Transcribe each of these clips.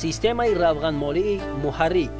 Системаи равғанмолии муҳаррик.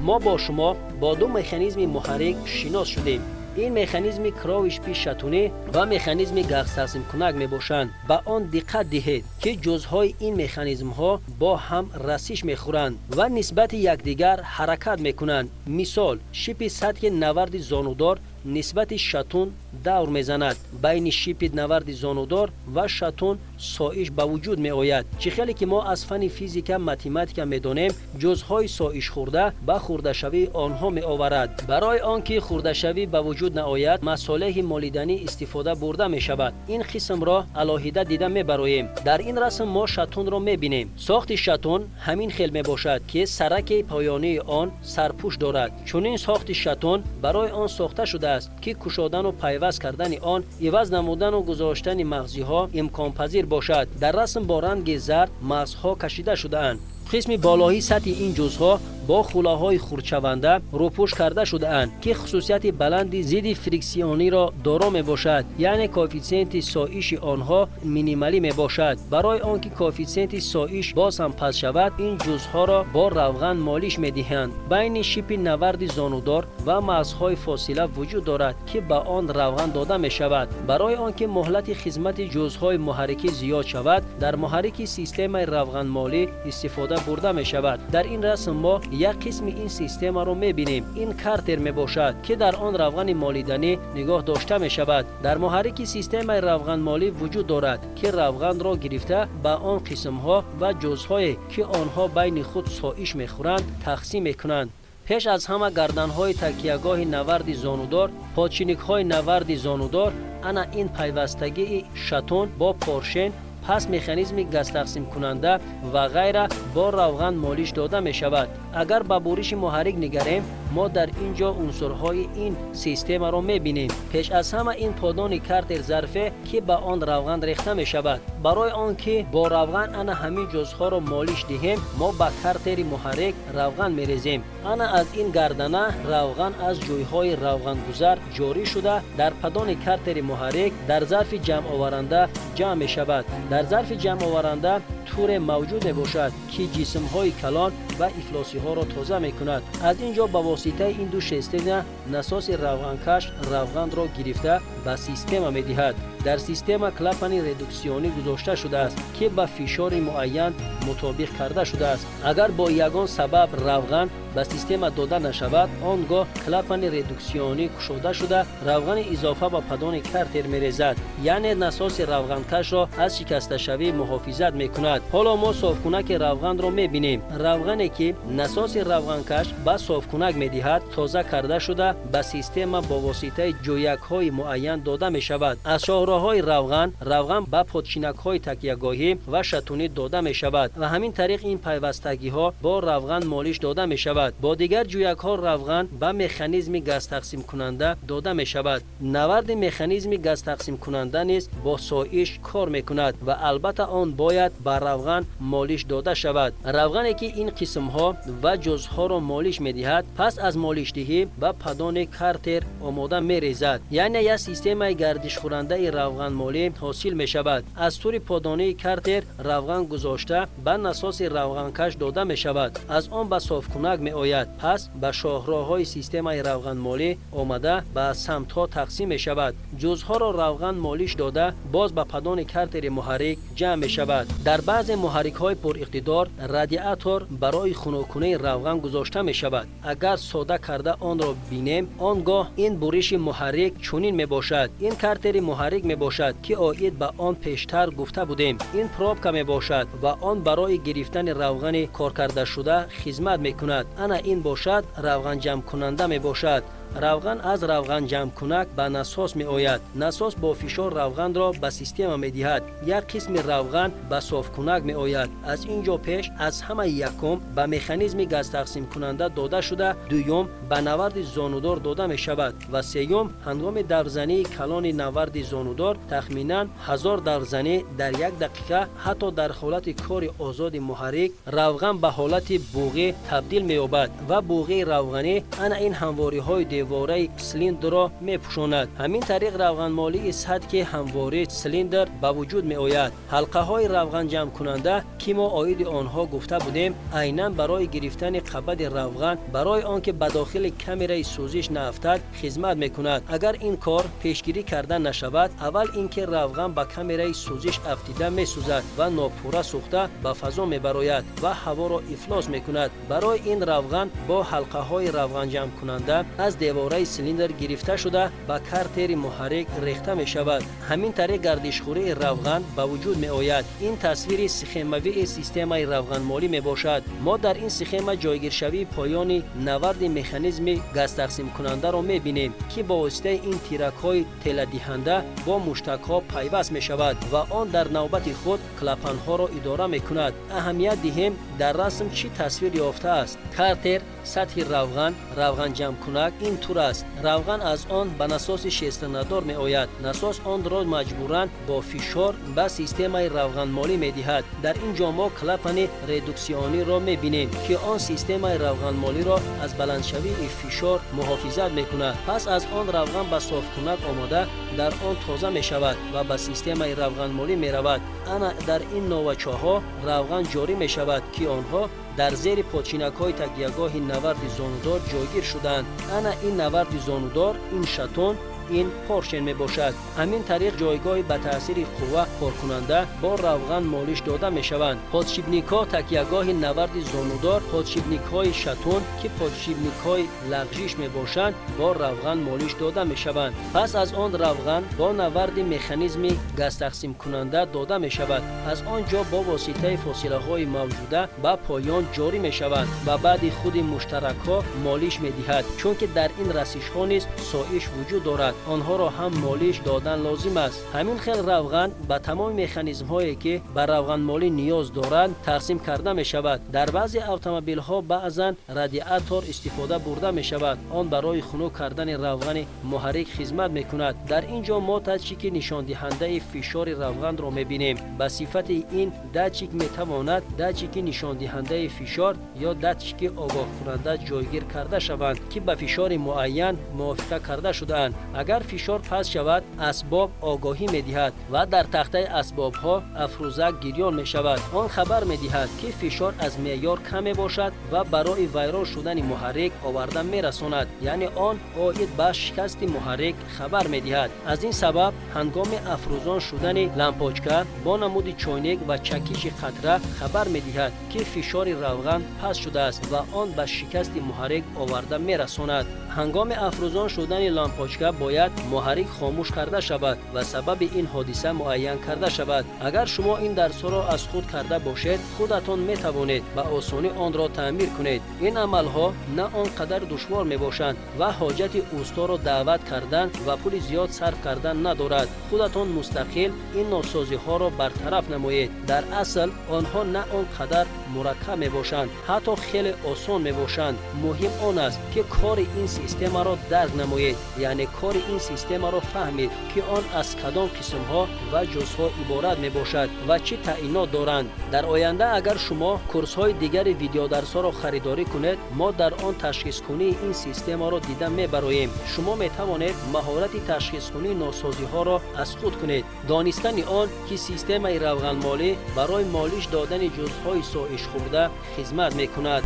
Мо бо шумо бо ду механизми муҳаррик шинос шудем. Ин механизми кровишпи шатунӣ ва механизми газтақсимкунак мебошанд. Ба он диққат диҳед, ки ҷузъҳои ин механизмҳо бо ҳам расиш мехӯранд ва нисбати якдигар ҳаракат мекунанд. Мисол, шипи сатҳи наварди зонудор нисбати шатун давр мезанад. Байни шипи наварди зонудор ва шатун соиш ба вуҷуд меояд. Чӣ хеле ки мо аз фанни физика математика медонем, ҷузъҳои соишхӯрда ба хурдашавии онҳо меоварад. Барои он ки хурдашавӣ ба вуҷуд наояд, масолеҳи молиданӣ истифода бурда мешавад. Ин қисмро алоҳида дида мебароем. Дар ин расм мо шатунро мебинем. Сохти шатун ҳамин хел мебошад, ки сараки поёнии он сарпӯш дорад. Чунин сохти шатун барои он сохта шудааст, ки кушодану пайваст кардани он, иваз намудану гузоштани мағзиҳо имконпазир бошад. Дар расм бо ранги зард мағзҳо кашида шудаанд. Қисми болоии сатҳи ин ҷузъҳо бо хӯлаҳои хурдшаванда рӯпӯш карда шудаанд, ки хусусияти баланди зидди фриксиониро доро мебошад, яъне коэффитсиенти соиши онҳо минималӣ мебошад. Барои он ки коэффитсиенти соиш боз ҳам паст шавад, ин ҷузъҳоро бо равған молиш медиҳанд. Байни шипи наварди зонудор ва мағзҳои фосила вуҷуд дорад, ки ба он равған дода мешавад. Барои он ки муҳлати хизмати ҷузъҳои муҳаррикӣ зиёд шавад, дар муҳаррики системаи равғанмолӣ истифода бурда мешавад. Дар ин расм мо як қисми ин системаро мебинем. Ин картер мебошад, ки дар он равғани молиданӣ нигоҳ дошта мешавад. Дар муҳаррики системаи равғанмолӣ вуҷуд дорад, ки равғанро гирифта ба он қисмҳо ва ҷузъҳое, ки онҳо байни худ соиш мехӯранд, тақсим мекунанд. Пеш аз ҳама гарданҳои такиягоҳи наварди зонудор, подшинникҳои наварди зонудор, ана ин пайвастагии шатун бо поршен, пас механизми газтақсимкунанда ва ғайра бо равған молиш дода мешавад. Агар ба буриши муҳаррик нигарем, мо дар ин ҷо унсурҳои ин системаро мебинем. Пеш аз ҳама ин подони картер, зарфе, ки ба он равған рехта мешавад. Барои он ки бо равған ана ҳамин ҷузъҳоро молиш диҳем, мо ба картери муҳаррик равған мерезем. Ана аз ин гардана равған аз ҷӯйҳои равғангузар ҷорӣ шуда, дар падони картери муҳаррик дар зарфи ҷамъоваранда ҷамъ мешавад. Дар зарфи ҷамъоваранда туре мавҷуд мебошад, ки ҷисмҳои калон ва ифлосиҳоро тоза мекунад. Аз ин ҷо ба воситаи ин ду шестерня насоси равғанкаш равғанро гирифта ба система медиҳад. Дар система клапани редуксионӣ гузошта шудааст, ки ба фишори муайян мутобиқ карда шудааст. Агар бо ягон сабаб равған ба система дода нашавад, он гоҳ клапани редуксионӣ кушода шуда, равғани изофа ба падони картер мерезад, яъне насоси равғанкашро аз шикасташавӣ муҳофизат мекунад. Ҳоло мо софкунаки равғанро мебинем. Равғане, ки насоси равғанкаш ба софкунак медиҳад, тоза карда шуда, ба система бо воситаи ҷӯякҳои муайян дода мешавад. Аз шоҳроҳҳои равған равған ба подшинакҳои такягоҳӣ ва шатунӣ дода мешавад ва ҳамин тариқ ин пайвастагиҳо бо равған молиш дода мешавад. Бо дигар ҷӯякҳо равған ба механизми газтақсимкунанда дода мешавад. Наварди механизми газтақсимкунанда низ бо соиш кор мекунад ва албатта он бояд ба равған молиш дода шавад. Равғане, ки ин қисмҳо ва ҷузъҳоро молиш медиҳад, пас аз молишдиҳӣ ба падони картер омода мерезад, яъне як системаи гардишхӯрандаи равғанмолӣ ҳосил мешавад. Аз тури подонии картер равған гузошта, ба насоси равғанкаш дода мешавад. Аз он ба софкунак меояд, пас ба шоҳроҳҳои системаи равғанмолӣ омада, ба самтҳо тақсим мешавад. Ҷузъҳоро равған молиш дода, боз ба падони картери муҳаррик ҷамъ мешавад. Дар баъзе муҳаррикҳои пуриқтидор радиатор барои хунуккунии равған гузошта мешавад. Агар сода карда онро бинем, он гоҳ ин буриши муҳаррик чунин мебошад. Ин картери муҳаррик мебошад, ки оид ба он пештар гуфта будем. Ин пробка мебошад ва он барои гирифтани равғани коркардашуда хизмат мекунад. Ана ин бошад равғанҷамъкунанда мебошад. Равған аз равғанҷамъкунак ба насос меояд. Насос бо фишор равғанро ба система медиҳад. Як қисми равған ба софкунак меояд. Аз ин ҷо пеш аз ҳама якум ба механизми газтақсимкунанда дода шуда, дуюм ба наварди зонудор дода мешавад ва сеюм ҳангоми даврзании калони наварди зонудор, тахминан 1000 даврзанӣ дар як дақиқа, ҳатто дар ҳолати кори озоди муҳаррик, равған ба ҳолати буғӣ табдил меёбад ва буғии равғанӣ ана ин ҳамвориҳои девораи цилиндрро мепӯшонад. Ҳамин тариқ равғанмолии сатҳи ҳамвори цилиндр ба вуҷуд меояд. Ҳалқаҳои равғанҷамъкунанда, ки мо оиди онҳо гуфта будем, айнан барои гирифтани қабати равған, барои он ки ба дохили камераи сӯзиш наафтад, хизмат мекунад. Агар ин кор пешгирӣ карда нашавад, аввал ин ки равған ба камераи сӯзиш афтида месӯзад ва нопурра сӯхта ба фазо мебарояд ва ҳаворо ифлос мекунад. Барои ин равған бо ҳалқаҳои равғанҷамъкунанда аз девораи цилиндр гирифта шуда ба картери муҳаррик рехта мешавад. Ҳамин тариқ гардишхӯрии равған ба вуҷуд меояд. Ин тасвири схемавии системаи равғанмолӣ мебошад. Мо дар ин схема ҷойгиршавии поёни наварди механизми газтақсимкунандаро мебинем, ки бо воситаи ин тиракҳои теладиҳанда бо муштакҳо пайваст мешавад ва он дар навбати худ клапанҳоро идора мекунад. Аҳамият диҳем, дар расм чӣ тасвир ёфтааст. Картер, сатҳи равған, равғанҷамъкунак ин тур аст. Равған аз он ба насоси шестернадор меояд. Насос онро маҷбуран бо фишор ба системаи равғанмолӣ медиҳад. Дар ин ҷо мо клапани редуксиониро мебинем, ки он системаи равғанмолиро аз баландшавии фишор муҳофизат мекунад. Пас аз он равған ба софкунак омода дар он тоза мешавад ва ба системаи равғанмолӣ меравад. Ана дар ин новачоҳо равған ҷорӣ мешавад, ки онҳо дар зери подшинакҳои такягоҳи наварди зонудор ҷойгир шудаанд. Ана ин наварди зонудор, ин шатон, ин поршен мебошад. Ҳамин тариқ ҷойгоҳи ба таъсири қувва коркунанда бо равған молиш дода мешаванд. Подшипникҳо такягоҳи наварди зонудор, подшипникҳои шатун, ки подшипникҳои лағжиш мебошанд, бо равған молиш дода мешаванд. Пас аз он равған бо наварди механизми газтақсимкунанда дода мешавад. Аз он ҷо бо воситаи фосилаҳои мавҷуда ба поён ҷорӣ мешавад ва баъди худи муштаракҳо молиш медиҳад, чунки дар ин расишҳо низ соиш вуҷуд дорад. Онҳоро ҳам молиш додан лозим аст. Ҳамин хел равған ба тамоми механизмҳое, ки ба равғанмолӣ ниёз доранд, тақсим карда мешавад. Дар баъзе автомобилҳо баъзан радиатор истифода бурда мешавад. Он барои хунук кардани равғани муҳаррик хизмат мекунад. Дар ин ҷо мо датчики нишондиҳандаи фишори равғанро мебинем. Ба сифати ин датчик метавонад датчики нишондиҳандаи фишор ё датчики огоҳкунанда ҷойгир карда шаванд, ки ба фишори муайян мувофиқа карда шудаанд. Агар фишор паст шавад, асбоб огоҳӣ медиҳад ва дар тахтаи асбобҳо афрӯзак гирён мешавад. Он хабар медиҳад, ки фишор аз меъёр кам мебошад ва барои вайрон шудани муҳаррик оварда мерасонад, яъне он оид ба шикасти муҳаррик хабар медиҳад. Аз ин сабаб ҳангоми афрӯзон шудани лампочка бо намуди чойник ва чакиши қатра хабар медиҳад, ки фишори равған паст шудааст ва он ба шикасти муҳаррик оварда мерасонад. Ҳангоми афрӯзон шудани лампочка бояд муҳаррик хомӯш карда шавад ва сабаби ин ҳодиса муайян карда шавад. Агар шумо ин дарсҳоро аз худ карда бошед, худатон метавонед ба осонӣ онро таъмир кунед. Ин амалҳо на он қадар душвор мебошанд ва ҳоҷати усторо даъват кардан ва пули зиёд сарф кардан надорад. Худатон мустақил ин носозиҳоро бартараф намоед. Дар асл онҳо на он қадар мураккаб мебошанд, ҳатто хеле осон мебошанд. Муҳим он аст, ки кори ин системаро дарк намоед, яъне кори ин системаро фаҳмед, ки он аз кадом қисмҳо ва ҷузъҳо иборат мебошад ва чӣ таъинот доранд. Дар оянда агар шумо курсҳои дигари видеодарсҳоро харидорӣ кунед, мо дар он ташхискунии ин системаро дида мебароем. Шумо метавонед маҳорати ташхискунии носозиҳоро аз худ кунед. Донистани он, ки системаи равғанмолӣ барои молиш додани ҷузъҳои соишхӯрда хизмат мекунад.